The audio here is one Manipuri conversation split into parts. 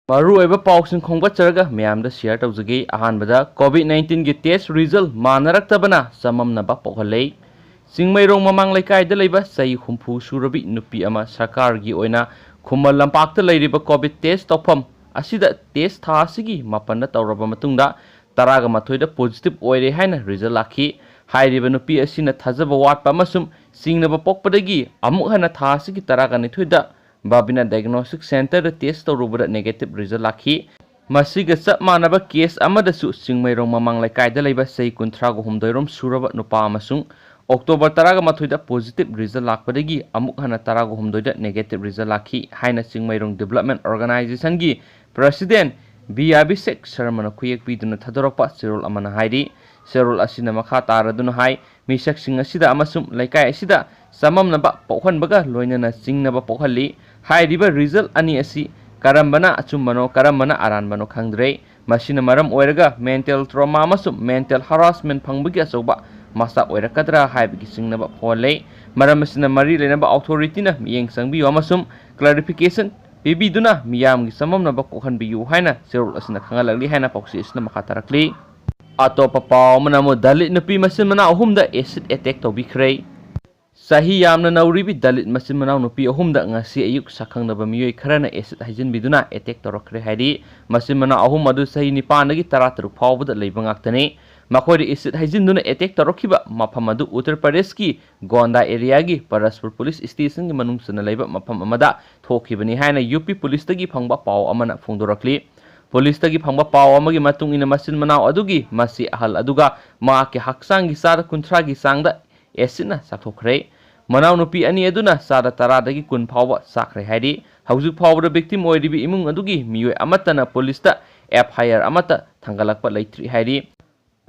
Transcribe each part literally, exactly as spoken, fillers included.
ꯃꯔꯨꯑꯣꯏꯕ ꯄꯥꯎꯁꯤꯡ ꯈꯣꯝꯒꯠꯆꯔꯒ ꯃꯌꯥꯝꯗ ꯁꯤꯌꯔ ꯇꯧꯖꯒꯦ꯫ ꯑꯍꯥꯟꯕꯗ, ꯀꯣꯚꯤꯗ ꯅꯥꯏꯟꯇꯤꯟꯒꯤ ꯇꯦꯁ ꯔꯤꯖꯜ ꯃꯥꯟꯅꯔꯛꯇꯕꯅ ꯆꯃꯝꯅꯕ ꯄꯣꯛꯍꯜꯂꯦ꯫ ꯆꯤꯡꯃꯩꯔꯣꯡ ꯃꯃꯥꯡ ꯂꯩꯀꯥꯏꯗ ꯂꯩꯕ ꯆꯍꯤ ꯍꯨꯝꯐꯨ ꯁꯨꯔꯕꯤ ꯅꯨꯄꯤ ꯑꯃ ꯁꯔꯀꯥꯔꯒꯤ ꯑꯣꯏꯅ ꯈꯨꯃꯟ ꯂꯝꯄꯥꯛꯇ ꯂꯩꯔꯤꯕ ꯀꯣꯚꯤꯗ ꯇꯦꯁ ꯇꯧꯐꯝ ꯑꯁꯤꯗ ꯇꯦꯁ ꯊꯥ ꯑꯁꯤꯒꯤ ꯃꯥꯄꯟꯗ ꯇꯧꯔꯕ ꯃꯇꯨꯡꯗ ꯇꯔꯥꯒ ꯃꯥꯊꯣꯏꯗ ꯄꯣꯖꯤꯇꯤꯚ ꯑꯣꯏꯔꯦ ꯍꯥꯏꯅ ꯔꯤꯖꯜ ꯂꯥꯛꯈꯤ꯫ ꯍꯥꯏꯔꯤꯕ ꯅꯨꯄꯤ ꯑꯁꯤꯅ ꯊꯥꯖꯕ ꯋꯥꯠꯄ ꯑꯃꯁꯨꯡ ꯆꯤꯡꯅꯕ ꯄꯣꯛꯄꯗꯒꯤ ꯑꯃꯨꯛ ꯍꯟꯅ ꯊꯥ ꯑꯁꯤꯒꯤ ꯇꯔꯥꯒ ꯅꯤꯊꯣꯏꯗ ꯕꯥꯕꯤꯅꯥ ꯗꯥꯏꯒꯅꯣꯁꯇꯤꯛ ꯁꯦꯟꯇꯔꯗ ꯇꯦꯁ ꯇꯧꯔꯨꯕꯗ ꯅꯦꯒꯦꯇꯤꯚ ꯔꯤꯖꯜ ꯂꯥꯛꯈꯤ꯫ ꯃꯁꯤꯒ ꯆꯞ ꯃꯥꯟꯅꯕ ꯀꯦꯁ ꯑꯃꯗꯁꯨ ꯆꯤꯡꯃꯩꯔꯣꯡ ꯃꯃꯥꯡ ꯂꯩꯀꯥꯏꯗ ꯂꯩꯕ ꯆꯍꯤ ꯀꯨꯟꯊ꯭ꯔꯥꯒ ꯍꯨꯝꯗꯣꯏꯔꯣꯝ ꯁꯨꯔꯕ ꯅꯨꯄꯥ ꯑꯃꯁꯨꯡ ꯑꯣꯛꯇꯣꯕꯔ ꯇꯔꯥꯒ ꯃꯥꯊꯣꯏꯗ ꯄꯣꯖꯤꯇꯤꯚ ꯔꯤꯖꯜ ꯂꯥꯛꯄꯗꯒꯤ ꯑꯃꯨꯛ ꯍꯟꯅ ꯇꯔꯥꯒ ꯍꯨꯝꯗꯣꯏꯗ ꯅꯦꯒꯦꯇꯤꯚ ꯔꯤꯖꯜ ꯂꯥꯛꯈꯤ ꯍꯥꯏꯅ Chingmeirong development ꯑꯣꯔꯒꯅꯥꯏꯖꯦꯁꯟꯒꯤ president B Abhishek ꯁꯔꯃꯅ ꯈꯨꯌꯦꯛ ꯄꯤꯗꯨꯅ ꯊꯥꯗꯣꯔꯛꯄ ꯆꯦꯔꯣꯜ ꯑꯃꯅ ꯍꯥꯏꯔꯤ꯫ ꯆꯦꯔꯣꯜ ꯑꯁꯤꯅ ꯃꯈꯥ ꯇꯥꯔꯗꯨꯅ ꯍꯥꯏ, ꯃꯤꯁꯛꯁꯤꯡ ꯑꯁꯤꯗ ꯑꯃꯁꯨꯡ ꯂꯩꯀꯥꯏ ꯑꯁꯤꯗ ꯆꯃꯝꯅꯕ ꯄꯣꯛꯍꯟꯕꯒ ꯂꯣꯏꯅꯅ ꯆꯤꯡꯅꯕ ꯄꯣꯛꯍꯜꯂꯤ꯫ ꯍꯥꯏꯔꯤꯕ ꯔꯤꯖꯜ ꯑꯅꯤ ꯑꯁꯤ ꯀꯔꯝꯕꯅ ꯑꯆꯨꯝꯕꯅꯣ, ꯀꯔꯝꯕꯅ ꯑꯔꯥꯟꯕꯅꯣ ꯈꯪꯗ꯭ꯔꯦ꯫ ꯃꯁꯤꯅ ꯃꯔꯝ ꯑꯣꯏꯔꯒ ꯃꯦꯟꯇꯦꯜ ꯇ꯭ꯔꯣꯃꯥ ꯑꯃꯁꯨꯡ ꯃꯦꯟꯇꯦꯜ ꯍꯔꯥꯁꯃꯦꯟ ꯐꯪꯕꯒꯤ ꯑꯆꯧꯕ ꯃꯆꯥꯛ ꯑꯣꯏꯔꯛꯀꯗ꯭ꯔꯥ ꯍꯥꯏꯕꯒꯤ ꯆꯤꯡꯅꯕ ꯐꯥꯎꯍꯜꯂꯦ꯫ ꯃꯔꯝ ꯑꯁꯤꯅ ꯃꯔꯤ ꯂꯩꯅꯕ ꯑꯣꯊꯣꯔꯤꯇꯤꯅ ꯃꯤꯠꯌꯦꯡ ꯆꯪꯕꯤꯌꯨ ꯑꯃꯁꯨꯡ ꯀ꯭ꯂꯥꯔꯤꯐꯤꯀꯦꯁꯟ ꯄꯤꯕꯤꯗꯨꯅ ꯃꯤꯌꯥꯝꯒꯤ ꯆꯃꯝꯅꯕ ꯀꯣꯛꯍꯟꯕꯤꯌꯨ ꯍꯥꯏꯅ ꯆꯦꯔꯣꯜ ꯑꯁꯤꯅ ꯈꯪꯍꯜꯂꯛꯂꯤ ꯍꯥꯏꯅ ꯄꯥꯎꯆꯦ ꯑꯁꯤꯅ ꯃꯈꯥ ꯇꯥꯔꯛꯂꯤ꯫ ꯑꯇꯣꯞꯄ ꯄꯥꯎ ꯑꯃꯅ ꯑꯃꯨꯛ ꯗꯂꯤꯠ ꯅꯨꯄꯤ ꯃꯆꯤꯟ ꯃꯅꯥꯎ ꯑꯍꯨꯝꯗ ꯑꯦꯁꯤꯗ ꯑꯦꯇꯦꯛ ꯇꯧꯕꯤꯈ꯭ꯔꯦ꯫ ꯆꯍꯤ ꯌꯥꯝꯅ ꯅꯧꯔꯤꯕꯤ ꯗꯂꯤꯠ ꯃꯆꯤꯟ ꯃꯅꯥꯎ ꯅꯨꯄꯤ ꯑꯍꯨꯝꯗ ꯉꯁꯤ ꯑꯌꯨꯛ ꯁꯛꯈꯪꯗꯕ ꯃꯤꯑꯣꯏ ꯈꯔꯅ ꯑꯦꯁꯤꯗ ꯍꯩꯖꯤꯟꯕꯤꯗꯨꯅ ꯑꯦꯇꯦꯛ ꯇꯧꯔꯛꯈ꯭ꯔꯦ ꯍꯥꯏꯔꯤ꯫ ꯃꯆꯤꯟ ꯃꯅꯥꯎ ꯑꯍꯨꯝ ꯑꯗꯨ ꯆꯍꯤ ꯅꯤꯄꯥꯟꯗꯒꯤ ꯇꯔꯥꯇꯔꯨꯛ ꯐꯥꯎꯕꯗ ꯂꯩꯕ ꯉꯥꯛꯇꯅꯤ꯫ ꯃꯈꯣꯏꯗ ꯑꯦꯁꯤꯗ ꯍꯩꯖꯤꯟꯗꯨꯅ ꯑꯦꯇꯦꯛ ꯇꯧꯔꯛꯈꯤꯕ ꯃꯐꯝ ꯑꯗꯨ ꯎꯠꯇꯔ ꯄ꯭ꯔꯗꯦꯁꯀꯤ ꯒꯣꯟꯗꯥ ꯑꯦꯔꯤꯌꯥꯒꯤ ꯄꯔꯁꯄꯨꯔ ꯄꯨꯂꯤꯁ ꯁ꯭ꯇꯦꯁꯟꯒꯤ ꯃꯅꯨꯡ ꯆꯟꯅ ꯂꯩꯕ ꯃꯐꯝ ꯑꯃꯗ ꯊꯣꯛꯈꯤꯕꯅꯤ ꯍꯥꯏꯅ ꯌꯨ ꯄꯤ ꯄꯨꯂꯤꯁꯇꯒꯤ ꯐꯪꯕ ꯄꯥꯎ ꯑꯃꯅ ꯐꯣꯡꯗꯣꯔꯛꯂꯤ꯫ ꯄꯨꯂꯤꯁꯇꯒꯤ ꯐꯪꯕ ꯄꯥꯎ ꯑꯃꯒꯤ ꯃꯇꯨꯡ ꯏꯟꯅ, ꯃꯆꯤꯟ ꯃꯅꯥꯎ ꯑꯗꯨꯒꯤ ꯃꯆꯦ ꯑꯍꯜ ꯑꯗꯨꯒ ꯃꯍꯥꯛꯀꯤ ꯍꯛꯆꯥꯡꯒꯤ ꯆꯥꯗ ꯀꯨꯟꯊ꯭ꯔꯥꯒꯤ ꯆꯥꯡꯗ ꯑꯦꯁꯤꯗꯅ ꯆꯥꯊꯣꯛꯈ꯭ꯔꯦ꯫ ꯃꯅꯥꯎꯅꯨꯄꯤ ꯑꯅꯤ ꯑꯗꯨꯅ ꯆꯥꯗ ꯇꯔꯥꯗꯒꯤ ꯀꯨꯟ ꯐꯥꯎꯕ ꯆꯥꯈ꯭ꯔꯦ ꯍꯥꯏꯔꯤ꯫ ꯍꯧꯖꯤꯛ ꯐꯥꯎꯕꯗ ꯚꯤꯛꯇꯤꯝ ꯑꯣꯏꯔꯤꯕ ꯏꯃꯨꯡ ꯑꯗꯨꯒꯤ ꯃꯤꯑꯣꯏ ꯑꯃꯠꯇꯅ ꯄꯨꯂꯤꯁꯇ ꯑꯦꯐ ꯑꯥꯏ ꯑꯥꯔ ꯑꯃꯠꯇ ꯊꯥꯡꯒꯠꯂꯛꯄ ꯂꯩꯇ꯭ꯔꯤ ꯍꯥꯏꯔꯤ꯫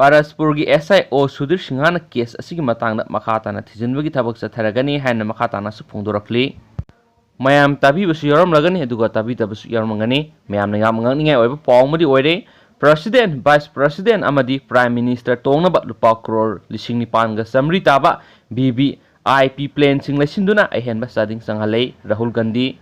ꯄꯔꯁꯄꯨꯔꯒꯤ ꯑꯦꯁ ꯑꯥꯏ ꯑꯣ ꯁꯨꯙꯤꯔ ꯁꯤꯡꯍꯅ ꯀꯦꯁ ꯑꯁꯤꯒꯤ ꯃꯇꯥꯡꯗ ꯃꯈꯥ ꯇꯥꯅ ꯊꯤꯖꯤꯟꯕꯒꯤ ꯊꯕꯛ ꯆꯠꯊꯔꯒꯅꯤ ꯍꯥꯏꯅ ꯃꯈꯥ ꯇꯥꯅꯁꯨ ꯐꯣꯡꯗꯣꯔꯛꯂꯤ꯫ ꯃꯌꯥꯝ ꯇꯥꯕꯤꯕꯁꯨ ꯌꯥꯎꯔꯝꯂꯒꯅꯤ, ꯑꯗꯨꯒ ꯇꯥꯕꯤꯗꯕꯁꯨ ꯌꯥꯎꯔꯝꯒꯅꯤ꯫ ꯃꯌꯥꯝꯅ ꯌꯥꯝ ꯉꯛꯅꯤꯡꯉꯥꯏ ꯑꯣꯏꯕ ꯄꯥꯎ ꯑꯃꯗꯤ ꯑꯣꯏꯔꯦ꯫ ꯄ꯭ꯔꯁꯤꯗꯦꯟ, ꯚꯥꯏꯁ ꯄ꯭ꯔꯁꯤꯗꯦꯟ ꯑꯃꯗꯤ ꯄ꯭ꯔꯥꯏꯝ ꯃꯤꯅꯤꯁꯇꯔ ꯇꯣꯡꯅꯕ ꯂꯨꯄꯥ ꯀ꯭ꯔꯣꯔ ꯂꯤꯁꯤꯡ ꯅꯤꯄꯥꯟꯒ ꯆꯥꯃꯔꯤ ꯇꯥꯕ ꯚꯤ ꯚꯤ ꯑꯥꯏ ꯄꯤ ꯄ꯭ꯂꯦꯟꯁꯤꯡ ꯂꯩꯁꯤꯟꯗꯨꯅ ꯑꯍꯦꯟꯕ ꯆꯥꯗꯤꯡ ꯆꯪꯍꯜꯂꯦ꯫ ꯔꯥꯍꯨꯜ ꯒꯥꯟꯙꯤ꯫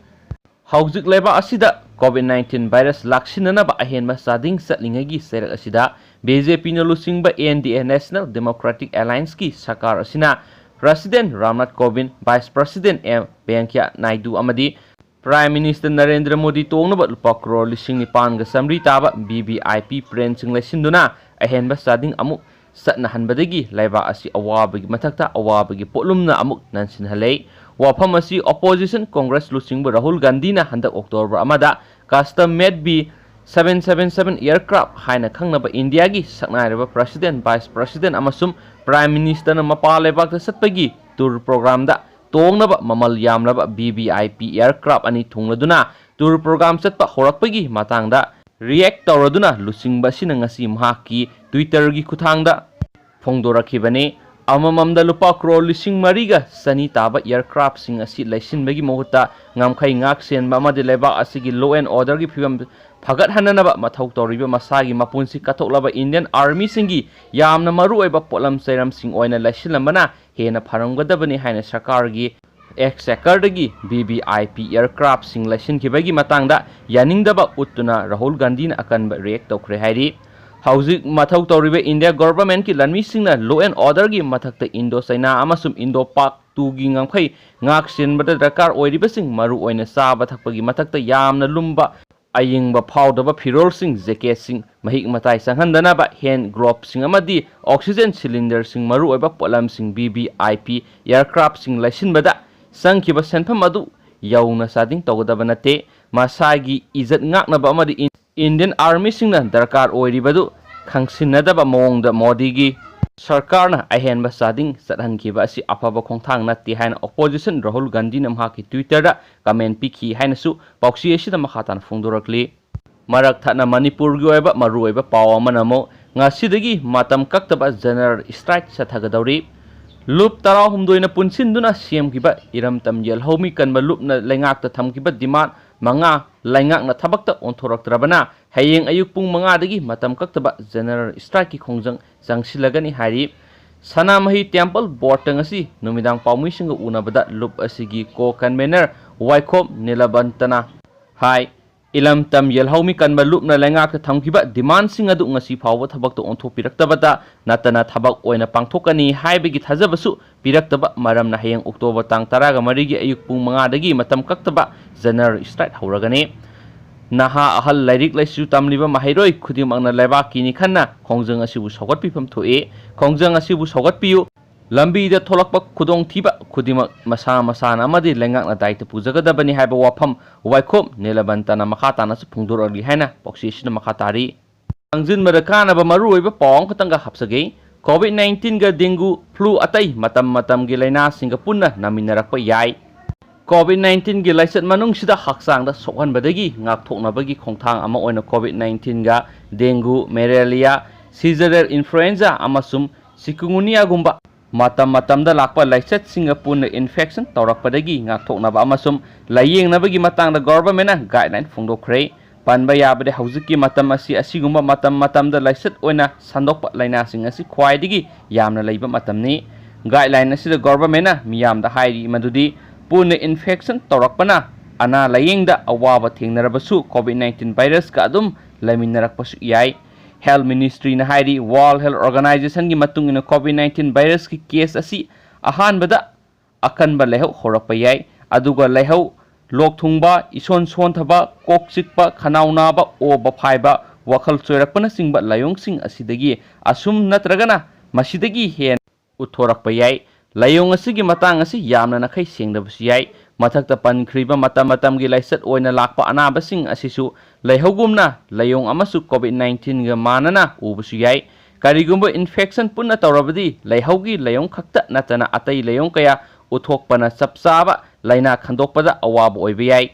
ꯍꯧꯖꯤꯛ ꯂꯩꯕꯥꯛ ꯑꯁꯤꯗ COVID nineteen virus ꯂꯥꯛꯁꯤꯟꯅꯅꯕ ꯑꯍꯦꯟꯕ ꯆꯥꯗꯤꯡ ꯆꯠꯂꯤꯉꯩꯒꯤ ꯆꯩꯔꯛ ꯑꯁꯤꯗ, BJPꯅ ꯂꯨꯆꯤꯡꯕ NDA, National Democratic Allianceꯀꯤ ꯁꯔꯀꯥꯔ ꯑꯁꯤꯅ President Ramnath ꯀꯣꯕꯤꯟꯗ, Vice President M ꯚꯦꯡꯀꯌꯥ Naidu ꯑꯃꯗꯤ Prime Minister ꯅꯔꯦꯟꯗ꯭ꯔ ꯃꯣꯗꯤ ꯇꯣꯡꯅꯕ ꯂꯨꯄꯥ ꯀ꯭ꯔꯣꯔ ꯂꯤꯁꯤꯡ ꯅꯤꯄꯥꯟꯒ ꯆꯥꯃꯔꯤ ꯇꯥꯕ VVIP plane ꯁꯤꯡ ꯂꯩꯁꯤꯟꯗꯨꯅ ꯑꯍꯦꯟꯕ ꯆꯥꯗꯤꯡ ꯑꯃꯨꯛ ꯆꯠꯅꯍꯟꯕꯗꯒꯤ ꯂꯩꯕꯥꯛ ꯑꯁꯤ ꯑꯋꯥꯕꯒꯤ ꯃꯊꯛꯇ ꯑꯋꯥꯕꯒꯤ ꯄꯣꯠꯂꯨꯝꯅ ꯑꯃꯨꯛ ꯅꯟꯁꯤꯟꯍꯜꯂꯦ꯫ ꯋꯥꯐꯝ ꯑꯁꯤ Opposition Congress ꯂꯨꯆꯤꯡꯕ ꯔꯥꯍꯨꯜ ꯒꯥꯟꯙꯤꯅ ꯍꯟꯗꯛ October ꯑꯃꯗ custom made B seven seven seven aircraft ꯍꯥꯏꯅ ꯈꯪꯅꯕ ꯏꯟꯗꯤꯌꯥꯒꯤ ꯁꯛꯅꯥꯏꯔꯕ President, Vice President ꯑꯃꯁꯨꯡ Prime Ministerꯅ ꯃꯄꯥꯟ ꯂꯩꯕꯥꯛꯇ ꯆꯠꯄꯒꯤ tour programꯗ ꯇꯣꯡꯅꯕ ꯃꯃꯜ ꯌꯥꯝꯂꯕ VVIP aircraft ꯑꯅꯤ ꯊꯨꯡꯂꯗꯨꯅ tour program ꯆꯠꯄ ꯍꯧꯔꯛꯄꯒꯤ ꯃꯇꯥꯡꯗ react ꯇꯧꯔꯗꯨꯅ ꯂꯨꯆꯤꯡꯕ ꯑꯁꯤꯅ ꯉꯁꯤ ꯃꯍꯥꯛꯀꯤ Twitterꯒꯤ ꯈꯨꯠꯊꯥꯡꯗ ꯐꯣꯡꯗꯣꯔꯛꯈꯤꯕꯅꯤ꯫ ꯑꯃꯃꯝꯗ ꯂꯨꯄꯥ ꯀ꯭ꯔꯣꯔ ꯂꯤꯁꯤꯡ ꯃꯔꯤꯒ ꯆꯅꯤ ꯇꯥꯕ aircraftꯁꯤꯡ ꯑꯁꯤ ꯂꯩꯁꯤꯟꯕꯒꯤ ꯃꯍꯨꯠꯇ ꯉꯝꯈꯩ ꯉꯥꯛ ꯁꯦꯟꯕ ꯑꯃꯗꯤ ꯂꯩꯕꯥꯛ ꯑꯁꯤꯒꯤ law and orderꯒꯤ ꯐꯤꯕꯝ ꯐꯒꯠꯍꯟꯅꯅꯕ ꯃꯊꯧ ꯇꯧꯔꯤꯕ ꯃꯁꯥꯒꯤ ꯃꯄꯨꯟꯁꯤ ꯀꯠꯊꯣꯛꯂꯕ Indian Armyꯁꯤꯡꯒꯤ ꯌꯥꯝꯅ ꯃꯔꯨꯑꯣꯏꯕ ꯄꯣꯠꯂꯝ ꯆꯩꯔꯝꯁꯤꯡ ꯑꯣꯏꯅ ꯂꯩꯁꯤꯜꯂꯝꯕꯅ ꯍꯦꯟꯅ ꯐꯔꯝꯒꯗꯕꯅꯤ ꯍꯥꯏꯅ ꯁꯔꯀꯥꯔꯒꯤ exchequerꯗꯒꯤ VVIP aircraftꯁꯤꯡ ꯂꯩꯁꯤꯟꯈꯤꯕꯒꯤ ꯃꯇꯥꯡꯗ ꯌꯥꯅꯤꯡꯗꯕ ꯎꯠꯇꯨꯅ ꯔꯥꯍꯨꯜ ꯒꯥꯟꯙꯤꯅ ꯑꯀꯟꯕ react ꯇꯧꯈ꯭ꯔꯦ ꯍꯥꯏꯔꯤ꯫ ꯍꯧꯖꯤꯛ ꯃꯊꯧ ꯇꯧꯔꯤꯕ ꯏꯟꯗꯤꯌꯥ governmentꯀꯤ ꯂꯥꯟꯃꯤꯁꯤꯡꯅ law and orderꯒꯤ ꯃꯊꯛꯇ Indo China ꯑꯃꯁꯨꯡ Indo Pak twoꯒꯤ ꯉꯝꯈꯩ ꯉꯥꯛ ꯁꯦꯟꯕꯗ ꯗꯔꯀꯥꯔ ꯑꯣꯏꯔꯤꯕꯁꯤꯡ, ꯃꯔꯨꯑꯣꯏꯅ ꯆꯥꯕ ꯊꯛꯄꯒꯤ ꯃꯊꯛꯇ ꯌꯥꯝꯅ ꯂꯨꯝꯕ, ꯑꯌꯤꯡꯕ ꯐꯥꯎꯗꯕ ꯐꯤꯔꯣꯜꯁꯤꯡ, jacketꯁꯤꯡ, ꯃꯍꯤꯛ ꯃꯇꯥꯏ ꯆꯪꯍꯟꯗꯅꯕ hand gloveꯁꯤꯡ ꯑꯃꯗꯤ oxygen cylinderꯁꯤꯡ, ꯃꯔꯨꯑꯣꯏꯕ ꯄꯣꯠꯂꯝꯁꯤꯡ VVIP aircraftꯁꯤꯡ ꯂꯩꯁꯤꯟꯕꯗ ꯆꯪꯈꯤꯕ ꯁꯦꯟꯐꯝ ꯑꯗꯨ ꯌꯧꯅ ꯆꯥꯗꯤꯡ ꯇꯧꯒꯗꯕ ꯅꯠꯇꯦ꯫ ꯃꯁꯥꯒꯤ ꯏꯖꯠ ꯉꯥꯛꯅꯕ ꯑꯃꯗꯤ ꯏꯟ-, Indian Armyꯁꯤꯡꯅ ꯗꯔꯀꯥꯔ ꯑꯣꯏꯔꯤꯕꯗꯨ ꯈꯪꯁꯤꯟꯅꯗꯕ ꯃꯑꯣꯡꯗ ꯃꯣꯗꯤꯒꯤ ꯁꯔꯀꯥꯔꯅ ꯑꯍꯦꯟꯕ ꯆꯥꯗꯤꯡ ꯆꯠꯍꯟꯈꯤꯕ ꯑꯁꯤ ꯑꯐꯕ ꯈꯣꯡꯊꯥꯡ ꯅꯠꯇꯦ ꯍꯥꯏꯅ Opposition ꯔꯥꯍꯨꯜ ꯒꯥꯟꯙꯤꯅ ꯃꯍꯥꯛꯀꯤ Twitterꯗ comment ꯄꯤꯈꯤ ꯍꯥꯏꯅꯁꯨ ꯄꯥꯎꯆꯦ ꯑꯁꯤꯗ ꯃꯈꯥ ꯇꯥꯅ ꯐꯣꯡꯗꯣꯔꯛꯂꯤ꯫ ꯃꯔꯛ ꯊꯠꯅ ꯃꯅꯤꯄꯨꯔꯒꯤ ꯑꯣꯏꯕ ꯃꯔꯨꯑꯣꯏꯕ ꯄꯥꯎ ꯑꯃꯅ ꯑꯃꯨꯛ, ꯉꯁꯤꯗꯒꯤ ꯃꯇꯝ ꯀꯛꯇꯕ general strike ꯆꯠꯊꯒꯗꯧꯔꯤ꯫ ꯂꯨꯞ ꯇꯔꯥꯍꯨꯝꯗꯣꯏꯅ ꯄꯨꯟꯁꯤꯟꯗꯨꯅ ꯁꯦꯝꯈꯤꯕ ꯏꯔꯝꯗꯝ ꯌꯦꯜꯍꯧꯃꯤ ꯀꯟꯕ ꯂꯨꯞꯅ ꯂꯩꯉꯥꯛꯇ ꯊꯝꯈꯤꯕ demand ꯃꯉꯥ ꯂꯩꯉꯥꯛꯅ ꯊꯕꯛꯇ ꯑꯣꯟꯊꯣꯔꯛꯇ꯭ꯔꯕꯅ ꯍꯌꯦꯡ ꯑꯌꯨꯛ ꯄꯨꯡ ꯃꯉꯥꯗꯒꯤ ꯃꯇꯝ ꯀꯛꯇꯕ general strikeꯀꯤ ꯈꯣꯡꯖꯪ ꯆꯪꯁꯤꯜꯂꯒꯅꯤ ꯍꯥꯏꯔꯤ꯫ ꯁꯅꯥꯃꯍꯤ Temple Boardꯇ ꯉꯁꯤ ꯅꯨꯃꯤꯗꯥꯡ ꯄꯥꯎꯃꯤꯁꯤꯡꯒ ꯎꯅꯕꯗ ꯂꯨꯞ ꯑꯁꯤꯒꯤ co-convener ꯋꯥꯏꯈꯣꯝ ꯅꯤꯂꯕꯟꯇꯅ ꯍꯥꯏ꯫ ꯏꯂꯝ ꯇꯝ ꯌꯦꯜꯍꯧꯃꯤ ꯀꯟꯕ ꯂꯨꯞꯅ ꯂꯩꯉꯥꯛꯇ ꯊꯝꯈꯤꯕ ꯗꯤꯃꯥꯟꯁꯤꯡ ꯑꯗꯨ ꯉꯁꯤ ꯐꯥꯎꯕ ꯊꯕꯛꯇ ꯑꯣꯟꯊꯣꯛꯄꯤꯔꯛꯇꯕꯇ ꯅꯠꯇꯅ ꯊꯕꯛ ꯑꯣꯏꯅ ꯄꯥꯡꯊꯣꯛꯀꯅꯤ ꯍꯥꯏꯕꯒꯤ ꯊꯥꯖꯕꯁꯨ ꯄꯤꯔꯛꯇꯕ ꯃꯔꯝꯅ ꯍꯌꯦꯡ ꯑꯣꯛꯇꯣꯕꯔ ꯇꯥꯡ ꯇꯔꯥꯒ ꯃꯔꯤꯒꯤ ꯑꯌꯨꯛ ꯄꯨꯡ ꯃꯉꯥꯗꯒꯤ ꯃꯇꯝ ꯀꯛꯇꯕ ꯖꯦꯅꯔꯦꯜ ꯁ꯭ꯇ꯭ꯔꯥꯏꯛ ꯍꯧꯔꯒꯅꯤ꯫ ꯅꯍꯥ ꯑꯍꯜ ꯂꯥꯏꯔꯤꯛ ꯂꯥꯏꯁꯨ ꯇꯝꯂꯤꯕ ꯃꯍꯩꯔꯣꯏ ꯈꯨꯗꯤꯡꯃꯛꯅ ꯂꯩꯕꯥꯛꯀꯤꯅꯤ ꯈꯟꯅ ꯈꯣꯡꯖꯪ ꯑꯁꯤꯕꯨ ꯁꯧꯒꯠꯄꯤꯐꯝ ꯊꯣꯛꯏ꯫ ꯈꯣꯡꯖꯪ ꯑꯁꯤꯕꯨ ꯁꯧꯒꯠꯄꯤꯌꯨ꯫ ꯂꯝꯕꯤꯗ ꯊꯣꯛꯂꯛꯄ ꯈꯨꯗꯣꯡꯊꯤꯕ ꯈꯨꯗꯤꯡꯃꯛ ꯃꯁꯥ ꯃꯁꯥꯅ ꯑꯃꯗꯤ ꯂꯩꯉꯥꯛꯅ ꯗꯥꯏꯇ ꯄꯨꯖꯒꯗꯕꯅꯤ ꯍꯥꯏꯕ ꯋꯥꯐꯝ ꯋꯥꯏꯈꯣꯝ ꯅꯤꯂꯕꯟꯇꯅ ꯃꯈꯥ ꯇꯥꯅꯁꯨ ꯐꯣꯡꯗꯣꯔꯛꯂꯤ ꯍꯥꯏꯅ ꯄꯥꯎꯆꯦ ꯑꯁꯤꯅ ꯃꯈꯥ ꯇꯥꯔꯤ꯫ ꯈꯪꯖꯤꯟꯕꯗ ꯀꯥꯟꯅꯕ ꯃꯔꯨꯑꯣꯏꯕ ꯄꯥꯎ ꯑꯃꯈꯛꯇꯪꯒ ꯍꯥꯞꯆꯒꯦ꯫ ꯀꯣꯚꯤꯗ ꯅꯥꯏꯟꯇꯤꯟꯒ ꯗꯦꯡꯒꯨ, ꯐ꯭ꯂꯨ ꯑꯇꯩ ꯃꯇꯝ ꯃꯇꯝꯒꯤ ꯂꯥꯏꯅꯥꯁꯤꯡꯒ ꯄꯨꯟꯅ ꯅꯥꯃꯤꯟꯅꯔꯛꯄ ꯌꯥꯏ꯫ ꯀꯣꯚꯤꯗ ꯅꯥꯏꯟꯇꯤꯟꯒꯤ ꯂꯥꯏꯆꯠ ꯃꯅꯨꯡꯁꯤꯗ ꯍꯛꯆꯥꯡꯗ ꯁꯣꯛꯍꯟꯕꯗꯒꯤ ꯉꯥꯛꯊꯣꯛꯅꯕꯒꯤ ꯈꯣꯡꯊꯥꯡ ꯑꯃ ꯑꯣꯏꯅ ꯀꯣꯚꯤꯗ ꯅꯥꯏꯟꯇꯤꯟꯒ ꯗꯦꯡꯒꯨ, ꯃꯦꯂꯦꯔꯤꯌꯥ, ꯁꯤꯖꯅꯦꯜ ꯏꯟꯐ꯭ꯂꯨꯑꯦꯟꯖꯥ ꯑꯃꯁꯨꯡ ꯆꯤꯀꯨꯟꯒꯨꯟꯌꯥꯒꯨꯝꯕ ꯃꯇꯝ ꯃꯇꯝꯗ ꯂꯥꯛꯄ ꯂꯥꯏꯆꯠꯁꯤꯡꯒ ꯄꯨꯟꯅ ꯏꯟꯐꯦꯛꯁꯟ ꯇꯧꯔꯛꯄꯗꯒꯤ ꯉꯥꯛꯊꯣꯛꯅꯕ ꯑꯃꯁꯨꯡ ꯂꯥꯌꯦꯡꯅꯕꯒꯤ ꯃꯇꯥꯡꯗ ꯒꯣꯚꯔꯟꯃꯦꯟꯠꯅ ꯒꯥꯏꯗꯂꯥꯏꯟ ꯐꯣꯡꯗꯣꯛꯈ꯭ꯔꯦ꯫ ꯄꯟꯕ ꯌꯥꯕꯗꯤ ꯍꯧꯖꯤꯛꯀꯤ ꯃꯇꯝ ꯑꯁꯤ ꯑꯁꯤꯒꯨꯝꯕ ꯃꯇꯝ ꯃꯇꯝꯗ ꯂꯥꯏꯆꯠ ꯑꯣꯏꯅ ꯁꯟꯗꯣꯛꯄ ꯂꯥꯏꯅꯥꯁꯤꯡ ꯑꯁꯤ ꯈ꯭ꯋꯥꯏꯗꯒꯤ ꯌꯥꯝꯅ ꯂꯩꯕ ꯃꯇꯝꯅꯤ꯫ ꯒꯥꯏꯗꯂꯥꯏꯟ ꯑꯁꯤꯗ ꯒꯣꯚꯔꯟꯃꯦꯟꯠꯅ ꯃꯤꯌꯥꯝꯗ ꯍꯥꯏꯔꯤ ꯃꯗꯨꯗꯤ ꯄꯨꯟꯅ ꯏꯟꯐꯦꯛꯁꯟ ꯇꯧꯔꯛꯄꯅ ꯑꯅꯥ ꯂꯥꯌꯦꯡꯗ ꯑꯋꯥꯕ ꯊꯦꯡꯅꯔꯕꯁꯨ ꯀꯣꯚꯤꯗ ꯅꯥꯏꯟꯇꯤꯟ ꯚꯥꯏꯔꯁꯀ ꯑꯗꯨꯝ ꯂꯩꯃꯤꯟꯅꯔꯛꯄꯁꯨ ꯌꯥꯏ꯫ ꯍꯦꯜꯊ ꯃꯤꯅꯤꯁꯇ꯭ꯔꯤꯅ ꯍꯥꯏꯔꯤ, ꯋꯥꯔꯜꯗ ꯍꯦꯜꯊ ꯑꯣꯔꯒꯅꯥꯏꯖꯦꯁꯟꯒꯤ ꯃꯇꯨꯡ ꯏꯟꯅ ꯀꯣꯚꯤꯗ ꯅꯥꯏꯟꯇꯤꯟ ꯚꯥꯏꯔꯁꯀꯤ ꯀꯦꯁ ꯑꯁꯤ ꯑꯍꯥꯟꯕꯗ ꯑꯀꯟꯕ ꯂꯥꯏꯍꯧ ꯍꯧꯔꯛꯄ ꯌꯥꯏ, ꯑꯗꯨꯒ ꯂꯥꯏꯍꯧ, ꯂꯣꯛ ꯊꯨꯡꯕ, ꯏꯁꯣꯟ ꯁꯣꯟꯊꯕ, ꯀꯣꯛ ꯆꯤꯛꯄ, ꯈꯅꯥꯎ ꯅꯥꯕ, ꯑꯣꯕ ꯐꯥꯏꯕ, ꯋꯥꯈꯜ ꯆꯣꯏꯔꯛꯄꯅꯆꯤꯡꯕ ꯂꯥꯏꯑꯣꯡꯁꯤꯡ ꯑꯁꯤꯗꯒꯤ ꯑꯁꯨꯝ ꯅꯠꯇ꯭ꯔꯒꯅ ꯃꯁꯤꯗꯒꯤ ꯍꯦꯟꯅ ꯎꯠꯊꯣꯔꯛꯄ ꯌꯥꯏ꯫ ꯂꯥꯏꯑꯣꯡ ꯑꯁꯤꯒꯤ ꯃꯇꯥꯡ ꯑꯁꯤ ꯌꯥꯝꯅ ꯅꯥꯈꯩ ꯁꯦꯡꯗꯕꯁꯨ ꯌꯥꯏ꯫ ꯃꯊꯛꯇ ꯄꯟꯈ꯭ꯔꯤꯕ ꯃꯇꯝ ꯃꯇꯝꯒꯤ ꯂꯥꯏꯆꯠ ꯑꯣꯏꯅ ꯂꯥꯛꯄ ꯑꯅꯥꯕꯁꯤꯡ ꯑꯁꯤꯁꯨ ꯂꯥꯏꯍꯧꯒꯨꯝꯅ ꯂꯥꯏꯑꯣꯡ ꯑꯃꯁꯨ ꯀꯣꯚꯤꯗ ꯅꯥꯏꯟꯇꯤꯟꯒ ꯃꯥꯟꯅꯅ ꯎꯕꯁꯨ ꯌꯥꯏ꯫ ꯀꯔꯤꯒꯨꯝꯕ ꯏꯟꯐꯦꯛꯁꯟ ꯄꯨꯟꯅ ꯇꯧꯔꯕꯗꯤ ꯂꯥꯏꯍꯧꯒꯤ ꯂꯥꯏꯑꯣꯡ ꯈꯛꯇ ꯅꯠꯇꯅ ꯑꯇꯩ ꯂꯥꯏꯑꯣꯡ ꯀꯌꯥ ꯎꯠꯊꯣꯛꯄꯅ ꯆꯞ ꯆꯥꯕ ꯂꯥꯏꯅꯥ ꯈꯪꯗꯣꯛꯄꯗ ꯑꯋꯥꯕ ꯑꯣꯏꯕ ꯌꯥꯏ꯫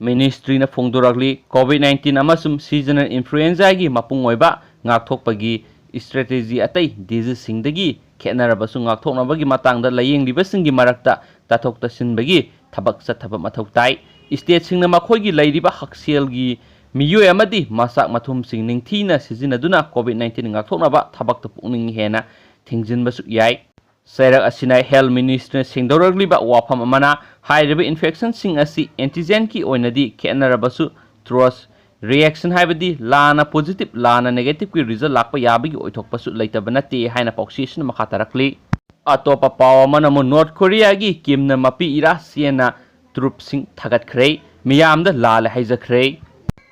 ꯃꯤꯅꯤꯁꯇ꯭ꯔꯤꯅ ꯐꯣꯡꯗꯣꯔꯛꯂꯤ, ꯀꯣꯚꯤꯗ ꯅꯥꯏꯟꯇꯤꯟ ꯑꯃꯁꯨꯡ ꯁꯤꯖꯅꯦꯜ ꯏꯟꯐ꯭ꯂꯨꯑꯦꯟꯖꯥꯒꯤ ꯃꯄꯨꯡ ꯑꯣꯏꯕ ꯉꯥꯛꯊꯣꯛꯄꯒꯤ ꯁ꯭ꯇ꯭ꯔꯦꯇꯦꯖꯤ ꯑꯇꯩ ꯗꯤꯖꯤꯖꯁꯤꯡꯗꯒꯤ ꯈꯦꯠꯅꯔꯕꯁꯨ ꯉꯥꯛꯊꯣꯛꯅꯕꯒꯤ ꯃꯇꯥꯡꯗ ꯂꯥꯌꯦꯡꯂꯤꯕꯁꯤꯡꯒꯤ ꯃꯔꯛꯇ ꯇꯥꯊꯣꯛ ꯇꯥꯁꯤꯟꯕꯒꯤ ꯊꯕꯛ ꯆꯠꯊꯕ ꯃꯊꯧ ꯇꯥꯏ꯫ ꯁ꯭ꯇꯦꯠꯁꯤꯡꯅ ꯃꯈꯣꯏꯒꯤ ꯂꯩꯔꯤꯕ ꯍꯛꯁꯦꯜꯒꯤ ꯃꯤꯑꯣꯏ ꯑꯃꯗꯤ ꯃꯆꯥꯛ ꯃꯊꯨꯝꯁꯤꯡ ꯅꯤꯡꯊꯤꯅ ꯁꯤꯖꯤꯟꯅꯗꯨꯅ ꯀꯣꯚꯤꯗ ꯅꯥꯏꯟꯇꯤꯟ ꯉꯥꯛꯊꯣꯛꯅꯕ ꯊꯕꯛꯇ ꯄꯨꯛꯅꯤꯡ ꯍꯦꯟꯅ ꯊꯤꯡꯖꯤꯟꯕꯁꯨ ꯌꯥꯏ꯫ ꯆꯩꯔꯛ ꯑꯁꯤꯅ Health Ministryꯅ ꯁꯦꯡꯗꯣꯔꯛꯂꯤꯕ ꯋꯥꯐꯝ ꯑꯃꯅ, ꯍꯥꯏꯔꯤꯕ infectionꯁꯤꯡ ꯑꯁꯤ antigenꯒꯤ ꯑꯣꯏꯅꯗꯤ ꯈꯦꯠꯅꯔꯕꯁꯨ, cross reaction, ꯍꯥꯏꯕꯗꯤ ꯂꯥꯟꯅ positive, ꯂꯥꯟꯅ negativeꯀꯤ result ꯂꯥꯛꯄ ꯌꯥꯕꯒꯤ ꯑꯣꯏꯊꯣꯛꯄꯁꯨ ꯂꯩꯇꯕ ꯅꯠꯇꯦ ꯍꯥꯏꯅ ꯄꯥꯎꯆꯦ ꯑꯁꯤꯅ ꯃꯈꯥ ꯇꯥꯔꯛꯂꯤ꯫ ꯑꯇꯣꯞꯄ ꯄꯥꯎ ꯑꯃꯅ ꯑꯃꯨꯛ North Koreaꯒꯤ Kimꯅ ꯃꯄꯤ ꯏꯔꯥ ꯆꯦꯟꯅ troops ꯁꯤꯡ ꯊꯥꯒꯠꯈ꯭ꯔꯦ, ꯃꯤꯌꯥꯝꯗ ꯂꯥꯜꯂꯦ ꯍꯥꯏꯖꯈ꯭ꯔꯦ꯫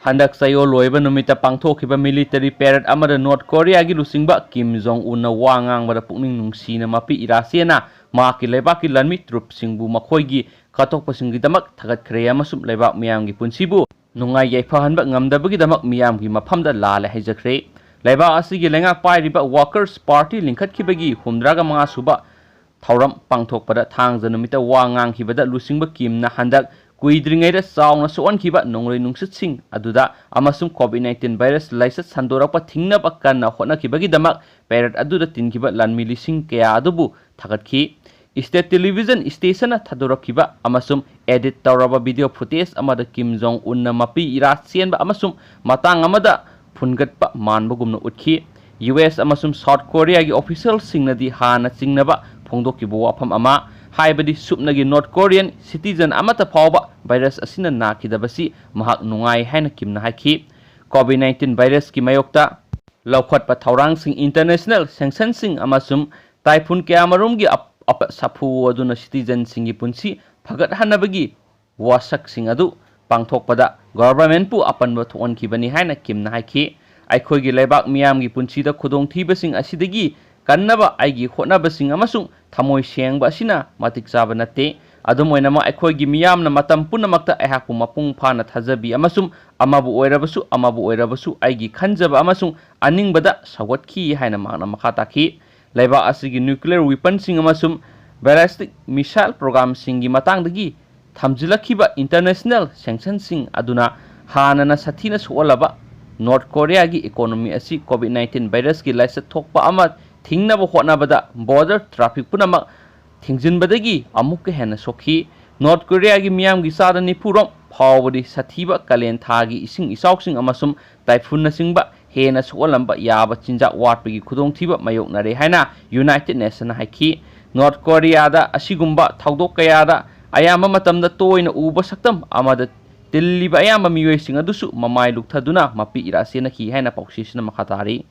ꯍꯟꯗꯛ ꯆꯌꯣꯜ ꯂꯣꯏꯕ ꯅꯨꯃꯤꯠꯇ ꯄꯥꯡꯊꯣꯛꯈꯤꯕ military parade ꯑꯃꯗ North Koreaꯒꯤ ꯂꯨꯆꯤꯡꯕ Kim Jong Unꯅ ꯋꯥ ꯉꯥꯡꯕꯗ ꯄꯨꯛꯅꯤꯡ ꯅꯨꯡꯁꯤꯅ ꯃꯄꯤ ꯏꯔꯥ ꯆꯦꯟꯅ ꯃꯍꯥꯛꯀꯤ ꯂꯩꯕꯥꯛꯀꯤ ꯂꯥꯟꯃꯤ troops ꯁꯤꯡꯕꯨ ꯃꯈꯣꯏꯒꯤ ꯀꯠꯊꯣꯛꯄꯁꯤꯡꯒꯤꯗꯃꯛ ꯊꯥꯒꯠꯈ꯭ꯔꯦ ꯑꯃꯁꯨꯡ ꯂꯩꯕꯥꯛ ꯃꯤꯌꯥꯝꯒꯤ ꯄꯨꯟꯁꯤꯕꯨ ꯅꯨꯡꯉꯥꯏ ꯌꯥꯏꯐꯍꯟꯕ ꯉꯝꯗꯕꯒꯤꯗꯃꯛ ꯃꯤꯌꯥꯝꯒꯤ ꯃꯐꯝꯗ ꯂꯥꯜꯂꯦ ꯍꯥꯏꯖꯈ꯭ꯔꯦ꯫ ꯂꯩꯕꯥꯛ ꯑꯁꯤꯒꯤ ꯂꯩꯉꯥꯛ ꯄꯥꯏꯔꯤꯕ Workers' Party ꯂꯤꯡꯈꯠꯈꯤꯕꯒꯤ ꯍꯨꯝꯗ꯭ꯔꯥꯒ ꯃꯉꯥ ꯁꯨꯕ ꯊꯧꯔꯝ ꯄꯥꯡꯊꯣꯛꯄꯗ ꯊꯥꯡꯖ ꯅꯨꯃꯤꯠꯇ ꯋꯥ ꯉꯥꯡꯈꯤꯕꯗ ꯂꯨꯆꯤꯡꯕ Kimꯅ ꯍꯟꯗꯛ ꯀꯨꯏꯗ꯭ꯔꯤꯉꯩꯗ ꯆꯥꯎꯅ ꯁꯣꯛꯍꯟꯈꯤꯕ ꯅꯣꯡꯂꯩ ꯅꯨꯡꯁꯤꯠꯁꯤꯡ ꯑꯗꯨꯗ ꯑꯃꯁꯨꯡ COVID nineteen virus ꯂꯥꯏꯆꯠ ꯁꯟꯗꯣꯔꯛꯄ ꯊꯤꯡꯅꯕ ꯀꯟꯅ ꯍꯣꯠꯅꯈꯤꯕꯒꯤꯗꯃꯛ parade ꯑꯗꯨꯗ ꯇꯤꯟꯈꯤꯕ ꯂꯥꯟꯃꯤ ꯂꯤꯁꯤꯡ ꯀꯌꯥ ꯑꯗꯨꯕꯨ ꯊꯥꯒꯠꯈꯤ꯫ State television stationꯅ ꯊꯥꯗꯣꯔꯛꯈꯤꯕ ꯑꯃꯁꯨꯡ edit ꯇꯧꯔꯕ video footage ꯑꯃꯗ Kim Jong Unꯅ ꯃꯄꯤ ꯏꯔꯥ ꯆꯦꯟꯕ ꯑꯃꯁꯨꯡ ꯃꯇꯥꯡ ꯑꯃꯗ ꯐꯨꯟꯒꯠꯄ ꯃꯥꯟꯕꯒꯨꯝꯅ ꯎꯠꯈꯤ꯫ US ꯑꯃꯁꯨꯡ South Koreaꯒꯤ officialꯁꯤꯡꯅꯗꯤ ꯍꯥꯟꯅ ꯆꯤꯡꯅꯕ ꯐꯣꯡꯗꯣꯛꯈꯤꯕ ꯋꯥꯐꯝ ꯑꯃ, ꯍꯥꯏꯕꯗꯤ ꯁꯨꯞꯅꯒꯤ North Korean citizen ꯑꯃꯠꯇ ꯐꯥꯎꯕ virus ꯑꯁꯤꯅ ꯅꯥꯈꯤꯗꯕꯁꯤ ꯃꯍꯥꯛ ꯅꯨꯡꯉꯥꯏ ꯍꯥꯏꯅ Kimꯅ ꯍꯥꯏꯈꯤ꯫ COVID nineteen virusꯀꯤ ꯃꯥꯌꯣꯛꯇ ꯂꯧꯈꯠꯄ ꯊꯧꯔꯥꯡꯁꯤꯡ, international sanctionꯁꯤꯡ ꯑꯃꯁꯨꯡ typhoon ꯀꯌꯥꯃꯔꯨꯝꯒꯤ ꯑꯞ-, ꯑꯞ-, ꯁꯥꯐꯨ ꯑꯗꯨꯅ citizenꯁꯤꯡꯒꯤ ꯄꯨꯟꯁꯤ ꯐꯒꯠꯍꯟꯅꯕꯒꯤ ꯋꯥꯁꯛꯁꯤꯡ ꯑꯗꯨ ꯄꯥꯡꯊꯣꯛꯄꯗ governmentꯄꯨ ꯑꯄꯟꯕ ꯊꯣꯛꯍꯟꯈꯤꯕꯅꯤ ꯍꯥꯏꯅ Kimꯅ ꯍꯥꯏꯈꯤ꯫ ꯑꯩꯈꯣꯏꯒꯤ ꯂꯩꯕꯥꯛ ꯃꯤꯌꯥꯝꯒꯤ ꯄꯨꯟꯁꯤꯗ ꯈꯨꯗꯣꯡꯊꯤꯕꯁꯤꯡ ꯑꯁꯤꯗꯒꯤ ꯀꯟꯅꯕ ꯑꯩꯒꯤ ꯍꯣꯠꯅꯕꯁꯤꯡ ꯑꯃꯁꯨꯡ ꯊꯃꯣꯏ ꯁꯦꯡꯕ ꯑꯁꯤꯅ ꯃꯇꯤꯛ ꯆꯥꯕ ꯅꯠꯇꯦ꯫ ꯑꯗꯨꯝ ꯑꯣꯏꯅꯃꯛ, ꯑꯩꯈꯣꯏꯒꯤ ꯃꯤꯌꯥꯝꯅ ꯃꯇꯝ ꯄꯨꯝꯅꯃꯛꯇ ꯑꯩꯍꯥꯛꯄꯨ ꯃꯄꯨꯡ ꯐꯥꯅ ꯊꯥꯖꯕꯤ ꯑꯃꯁꯨꯡ ꯑꯃꯕꯨ ꯑꯣꯏꯔꯕꯁꯨ, ꯑꯃꯕꯨ ꯑꯣꯏꯔꯕꯁꯨ ꯑꯩꯒꯤ ꯈꯟꯖꯕ ꯑꯃꯁꯨꯡ ꯑꯅꯤꯡꯕꯗ ꯁꯧꯒꯠꯈꯤ ꯍꯥꯏꯅ ꯃꯍꯥꯛꯅ ꯃꯈꯥ ꯇꯥꯈꯤ꯫ ꯂꯩꯕꯥꯛ ꯑꯁꯤꯒꯤ nuclear weaponꯁꯤꯡ ꯑꯃꯁꯨꯡ ballistic missile programꯁꯤꯡꯒꯤ ꯃꯇꯥꯡꯗꯒꯤ ꯊꯝꯖꯤꯜꯂꯛꯈꯤꯕ international sanctionꯁꯤꯡ ꯑꯗꯨꯅ ꯍꯥꯟꯅꯅ ꯁꯥꯊꯤꯅ ꯁꯣꯛꯍꯜꯂꯕ North Koreaꯒꯤ economy ꯑꯁꯤ COVID nineteen virusꯀꯤ ꯂꯥꯏꯆꯠ ꯊꯣꯛꯄ ꯑꯃ ꯊꯤꯡꯅꯕ ꯍꯣꯠꯅꯕꯗ border traffic ꯄꯨꯝꯅꯃꯛ ꯊꯤꯡꯖꯤꯟꯕꯗꯒꯤ ꯑꯃꯨꯛꯀ ꯍꯦꯟꯅ ꯁꯣꯛꯈꯤ꯫ North Koreaꯒꯤ ꯃꯤꯌꯥꯝꯒꯤ ꯆꯥꯗ ꯅꯤꯐꯨ ꯔꯣꯝ ꯐꯥꯎꯕꯗꯤ ꯁꯥꯊꯤꯕ ꯀꯥꯂꯦꯟ ꯊꯥꯒꯤ ꯏꯁꯤꯡ ꯏꯆꯥꯎꯁꯤꯡ ꯑꯃꯁꯨꯡ ꯇꯥꯏꯐꯨꯟꯅꯆꯤꯡꯕ ꯍꯦꯟꯅ ꯁꯣꯛꯍꯜꯂꯝꯕ ꯌꯥꯕ ꯆꯤꯟꯖꯥꯛ ꯋꯥꯠꯄꯒꯤ ꯈꯨꯗꯣꯡꯊꯤꯕ ꯃꯥꯌꯣꯛꯅꯔꯦ ꯍꯥꯏꯅ ꯌꯨꯅꯥꯏꯇꯦꯗ ꯅꯦꯁꯟꯅ ꯍꯥꯏꯈꯤ꯫ ꯅꯣꯔꯠ ꯀꯣꯔꯤꯌꯥꯗ ꯑꯁꯤꯒꯨꯝꯕ ꯊꯧꯗꯣꯛ ꯀꯌꯥꯗ ꯑꯌꯥꯝꯕ ꯃꯇꯝꯗ ꯇꯣꯏꯅ ꯎꯕ ꯁꯛꯇꯝ ꯑꯃꯗ ꯇꯤꯜꯂꯤꯕ ꯑꯌꯥꯝꯕ ꯃꯤꯑꯣꯏꯁꯤꯡ ꯑꯗꯨꯁꯨ ꯃꯃꯥꯏ ꯂꯨꯛꯊꯗꯨꯅ ꯃꯄꯤ ꯏꯔꯥ ꯆꯦꯟꯅꯈꯤ ꯍꯥꯏꯅ ꯄꯥꯎꯆꯦꯁꯤꯅ ꯃꯈꯥ ꯇꯥꯔꯤ꯫